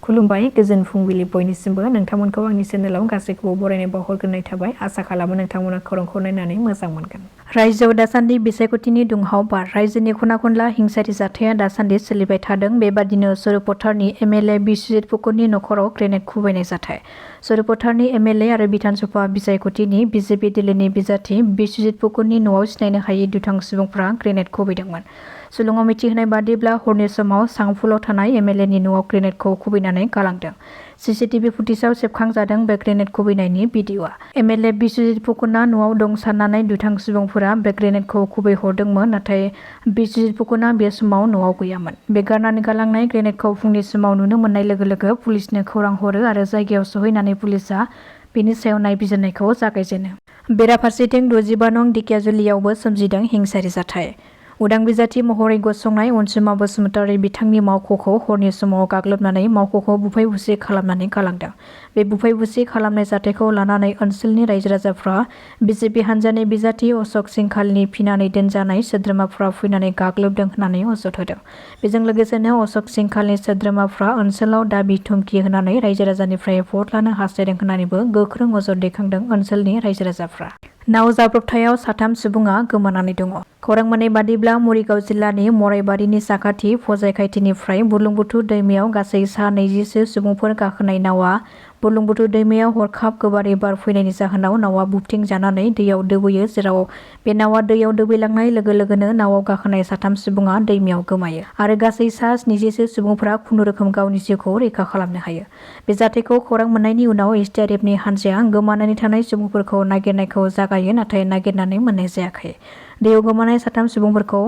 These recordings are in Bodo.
खुलुमबाय गोजोन फुंबिलि बयनिसिमबो नोंथांमोनखौ आंनि चेनेलाव गासैखौबो बरायनाय बावहरग्रोनाय थाबाय आसा खालामो नोंथांमोना खौरांखौ नायनानै मोजां मोनगोन। रायजोआव दासान्दि बिसायख'थिनि दुंहाव बार रायजोनि खना खनला हिंसायारि जाथाया दासान्दि सोलिबाय थादों। बेबादिनो सरुपथारनि एमएलए बिस्वजित फुकननि नखराव ग्रेनेड खुबैनाय जाथाय। सरुपथारनि एमएलए आरो बिधानसभा बिसायख'थिनि बिजेपि दिल्लीनि बिजाथि बिस्वजित फुकननि न'आव सिनायनो हायै दुथां सुबुंफ्रा ग्रेनेड खुबैदोंमोन। सुलुङाव मिथिहोनाय बादिब्ला हरनि समाव सांफुलाव थानाय एमएलएनि न'आव ग्रेनेडखौ खुबैनानै गालांदों। सीसीटीवी फुटेजाव सेबखांजादों बे ग्रेनेड खुबैनायनि भिडिअ'आ। एमएलए बिस्वजित फुकनआ न'आव दं साननानै दुथां सुबुंफोरा बे ग्रेनेडखौ खुबैहरदोंमोन, नाथाय बिस्वजित फुकनआ बे समाव न'आव गैयामोन। बे गारनानै गालांनाय ग्रेनेडखौ फुंनि समाव नुनो मोननाय लोगो लोगो पुलिसनो खौरां हरो आरो जायगायाव सहैनानै पुलिसआ बेनि सायाव नायबिजिरनायखौ जागायजेनो। बेराफारसेथिं 65 नं दिकियाजुलियावबो सोमजिदों हिंसायारि जाथाय। उदां बिजाथि महरै गसंनाय अनसुमा बसुमतारी बिथांनि मावख'खौ हरनि समाव गाग्लोबनानै मावख'खौ बुफाय बुसि खालामनानै गालांदों। बे बुफाय बुसि खालामनाय जाथायखौ लानानै ओनसोलनि रायजो राजाफ्रा बिजेपि हान्जानि बिजाथि अशोक सिंखालनि फिनानै दोनजानाय सोद्रोमाफ्रा फैनानै गाग्लोबदों होननानै अजद होदों। बेजों लोगोसेनो अशोक सिंखालनि सोद्रोमाफ्रा ओनसोलाव दाबि धुमखि होनानै रायजो राजानिफ्राय भट लानो हास्थायदों होननानैबो गोख्रों अजद दैखांदों ओनसोलनि रायजो राजाफ्रा। नाव जाब्रबथायाव 3 सुबुङा गोमानानै दङ। खौरां मोननाय बादिब्ला मरिगाव जिल्लानि मरायबारिनि साखाथि फजायखायथिनिफ्राय बुरलुंबुथुर दैमायाव गासै सा 20 सुबुंफोर गाखोनाय नावा बुरलुंबुथुर दैमायाव हरखाब गोबारै बार फैनायनि जाहोनाव नावा बुबथिं जानानै दैयाव दोबैयो, जेराव बे नावा दैयाव दोबैलांनाय लोगो लोगोनो नावाव गाखोनाय 3 सुबुङा दैमायाव गोमायो आरो गासै सा 70 सुबुंफोरा खुनुरोखोम गावनि जिउखौ रैखा खालामनो हायो। बे जाथायखौ खौरां मोननायनि उनाव एसडीआरएफनि हान्जाया गोमानानै थानाय सुबुंफोरखौ नागिरनायखौ जागायो, नाथाय नागिरनानै मोननाय जायाखै। दैयाव गोमानाय 3 सुबुंफोरखौ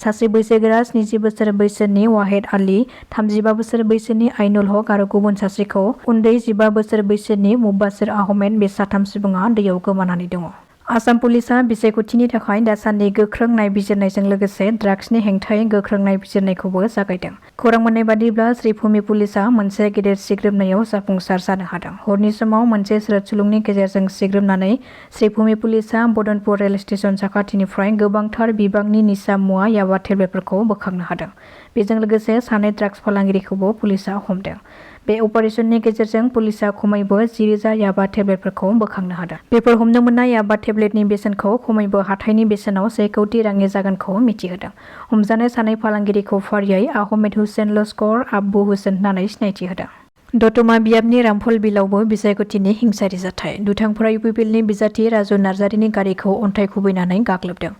सासे बैसोगोरा 70 बोसोर बैसोनि वाहेद आली, 35 बोसोर बैसोनि आइनुल हक आरो गुबुन सासेखौ उन्दै 15 बोसोर बैसोनि मुब्बासिर आहमेद, बे 3 सुबुङा दैयाव गोमानानै दङ। आसाम पुलिसआ बिसायख'थिनि थाखाय दासान्दि गोख्रों नायबिजिरनायजों लोगोसे ड्राग्सनि हेंथायै गोख्रों नायबिजिरनायखौबो जागायदों। खौरां मोननाय बादिब्ला श्रीभूमि पुलिसआ मोनसे गेदेर सिग्रोमनायाव जाफुंसार जानो हादों। हरनि समाव मोनसे स्रोद सुलुंनि गेजेरजों सिग्रोमनानै श्रीभूमि पुलिसआ बदनपुर रेल स्टेशन साखाथिनिफ्राय गोबांथार बिबांनि निसा मुवा याबा टेब्लेटफोरखौ बोखांनो हादों। बेजों लोगोसे सानै ड्राग्स फालांगिरिखौबो पुलिसआ हमदों। बे अपारेशननि गेजेरजों पुलिसआ खमैबो 10,000 याबा टेब्लेटफोरखौ बोखांनो हादों। बेफोर हमनो मोननाय याबा टेब्लेटनि बेसेनखौ खमैबो हाथाइनि बेसेनाव 1 कौटि रांनि जागोनखौ मिथिहोदों। हमजानाय सानै फालांगिरिखौ फारियै आहमेद हुसेन लस्कर, आब्बु हुसेन होननानै सिनायथि होदों। दतमा बियाबनि रामफल बिलावबो बिसायख'थिनि हिंसायारि जाथाय। दुथांफोरा इउपिपिएलनि बिजाथि राजु नार्जारिनि गारिखौ अन्थाइ खुबैनानै गाग्लोबदों।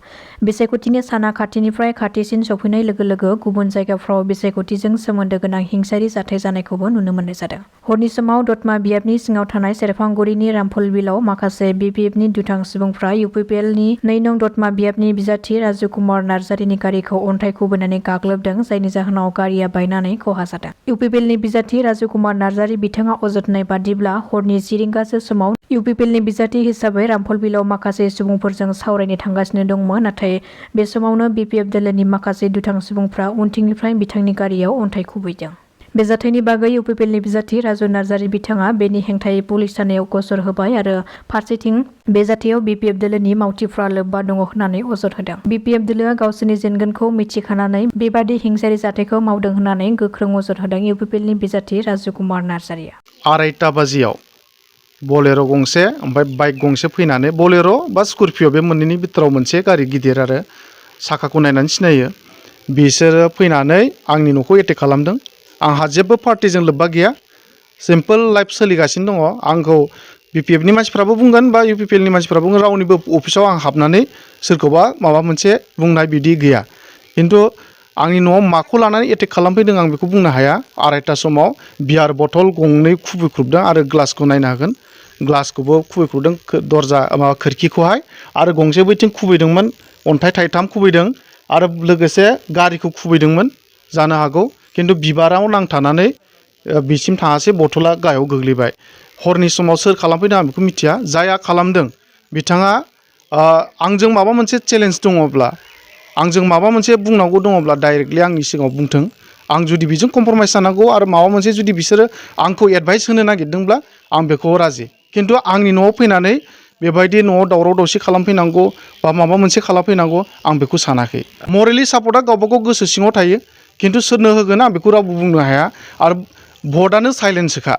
बिसायख'थिनि साना खाथिनिफ्राय खाथिसिन सफैनाय लोगो लोगो गुबुन जायगाफ्राव बिसायख'थिजों सोमोन्दो गोनां हिंसायारि जाथाय जानायखौबो नुनो मोननाय जादों। हरनि समाव दतमा बियाबनि सिङाव थानाय सेरफांगुरिनि रामफल बिलाव माखासे बिपिएफनि दुथां सुबुंफ्रा इउपिपिएलनि 2 नं दतमा बियाबनि बिजाथि राजु कुमार नार्जारिनि गारिखौ अन्थाइ खुबैनानै गाग्लोबदों, जायनि जाहोनाव गारिया बायनानै खहा जादों। इउपिपिएलनि बिजाथि राजु कुमार नार्जारि बिथाङा अजद होनाय बादिब्ला हरनि 10 रिंगासो समाव इउपिपिएलनि बिजाथि हिसाबै रामफल बिलाव माखासे सुबुंफोरजों सावरायनो थांगासिनो दंमोन, नाथाय बे समावनो बिपिएफ दोलोनि माखासे दुथां सुबुंफ्रा उनथिंनिफ्राय बिथांनि गारियाव अन्थाइ खुबैदों। बे जाथायनि बागै इउपिपिएलनि बिजाथि राजु नार्जारि बिथाङा बेनि हेंथायै पुलिस थानायाव गसर होबाय आरो फारसेथिं बे जाथायाव बिपिएफ दोलोनि मावथिफ्रा लोब्बा दङ होननानै अजद होदों। बिपिएफ दोलोआ गावसोरनि जेनगोनखौ मिथिखानानै बेबादि हिंसायारि जाथायखौ मावदों होननानै गोख्रों अजद होदों इउपिपिएलनि बिजाथि राजु कुमार नार्जारिया। 2:30 बाजियाव बलेर' गंसे ओमफ्राय बाइक गंसे फैनानै बलेर' बा स्करपिय' बे मोननैनि बिथोराव मोनसे गारि गिदिर आरो साखाखौ नायनानै सिनायो, बिसोरो फैनानै आंनि न'खौ एटेक खालामदों। आंहा जेबो पार्टिजों लोब्बा गैया, सिम्पोल लाइफ सोलिगासिनो दङ। आंखौ बिपिएफनि मानसिफ्राबो बुंगोन बा इउपिपिएलनि मानसिफ्राबो बुंगोन, रावनिबो अफिसाव आं हाबनानै सोरखौबा माबा मोनसे बुंनाय बिदि गैया। खिन्थु आंनि न'आव माखौ लानानै एटेक खालामफैदों आं बेखौ बुंनो हाया। 2:30 समाव बियार बथल गंनै खुबैख्रुबदों आरो ग्लासखौ नायनो हागोन, ग्लासखौबो खुबैख्रुबदों, दरजा माबा खोरखिखौहाय, आरो गंसे बैथिं खुबैदोंमोन, अन्थाइ थाइथाम खुबैदों आरो लोगोसे गारिखौ खुबैदोंमोन जानो हागौ। खिन्थु बिबाराव नांथानानै बिसिम थाङासै, बथला गाहायाव गोग्लैबाय। हरनि समाव सोर खालामफैदों आं बेखौ मिथिया। जायहा खालामदों बिथाङा आंजों माबा मोनसे चेलेन्ज दङब्ला, आंजों माबा मोनसे बुंनांगौ दङब्ला डाइरेक्टलि आंनि सिगाङाव बुंथों। आं जुदि बेजों कम्प्रमाइज जानांगौ आरो माबा मोनसे जुदि बिसोरो आंखौ एडभाइस होनो नागिरदोंब्ला आं बेखौ राजि। खिन्थु आंनि न'आव फैनानै बेबायदि न'आव दावराव दावसि खालामफैनांगौ बा माबा मोनसे खालामफैनांगौ आं बेखौ सानाखै। मरेलि सापर्टआ गावबा गाव गोसो सिङाव थायो, खिन्थु सोरनो होगोन आं बेखौ रावबो बुंनो हाया। आरो भटआनो साइलेन्सखा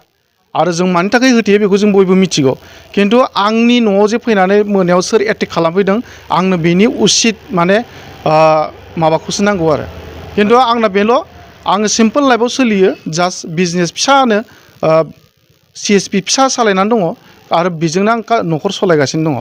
आरो जों मानि थाखाय होथेयो बेखौ जों बयबो मिथिगौ खिन्थु आंनि न'आव जे फैनानै मोनायाव सोर एटेक खालामफैदों आंनो बेनि उसित माने माबाखौसो नांगौ आरो खिन्थु आंना बेल' आङो सिम्पोल लाइफआव सोलियो जास्ट बिजनेस फिसानो CSP फिसा सालायनानै दङ आरो बेजोंनो आं न'खर सालायगासिनो दङ